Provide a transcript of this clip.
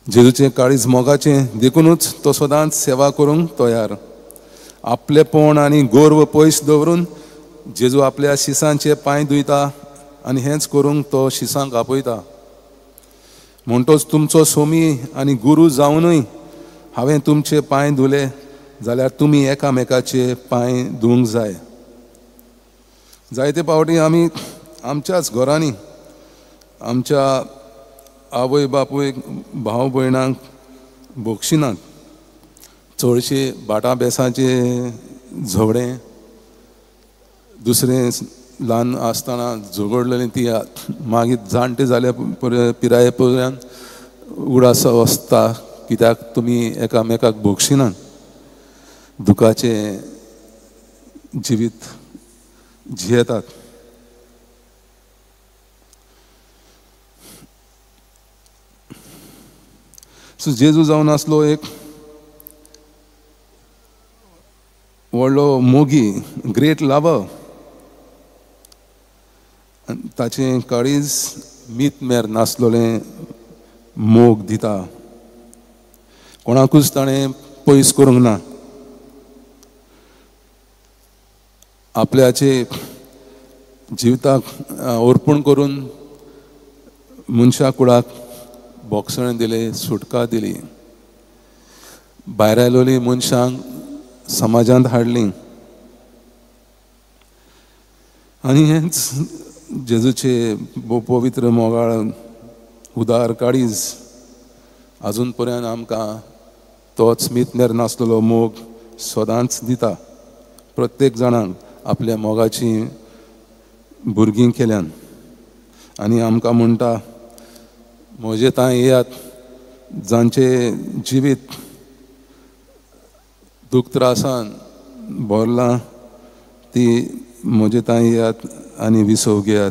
जेजूचें काळीज मोगाचें, देखूनच तो सदांच सेवा करूंक तयार. आपलेपण आनी गर्व पयस दवरून जेजू आपल्या शिसांचे पांय धुयता आनी हेंच करूंक तो शिसांक आपयता. म्हणटोच तुमचो सोमी आनी गुरू जावनूय हांवें तुमचे पांय धुले जाल्यार तुमी एकामेकाचे पांय धुवंक जाय. जायते पावटी आमी आमच्याच घरांनी आमच्या आवय बापूय भाव भयणांक भोगशिनात. चडशे भाटां बेसांचे झगडें, दुसरें ल्हान आसतना झगडलेली ती मागीर जाणटे जाल्या पिराये पर्यंत उडास आसता, कित्याक तुमी एकामेकाक भोगशिनात. दुखाचें जिवीत जियेतात. सो जेजू जावन आसलो एक व्हडलो मोगी, ग्रेट लवर. ताचें काळीज मीत मेर नासलोलें मोग दिता. कोणाकूच ताणें पयस करूंक ना. आपल्याचे जिविताक अर्पण करून मनशा कुडाक बोगसण दिलें, सुटका दिली, भायर आयलोली मनशांक समाजांत हाडली. आनी हेंच जेजूचे पवित्र मोगाळ उदार काळीज आजून पर्यंत आमकां तोच मीत मेर नासलेलो मोग सदांच दिता. प्रत्येक जाणांक आपल्या मोगाची भुरगीं केल्यान आनी आमकां म्हणटा, म्हजे थंय येयात जांचे जिवीत दुख त्रासान भरलां ती म्हजे थंय येयात आनी विसव घेयात.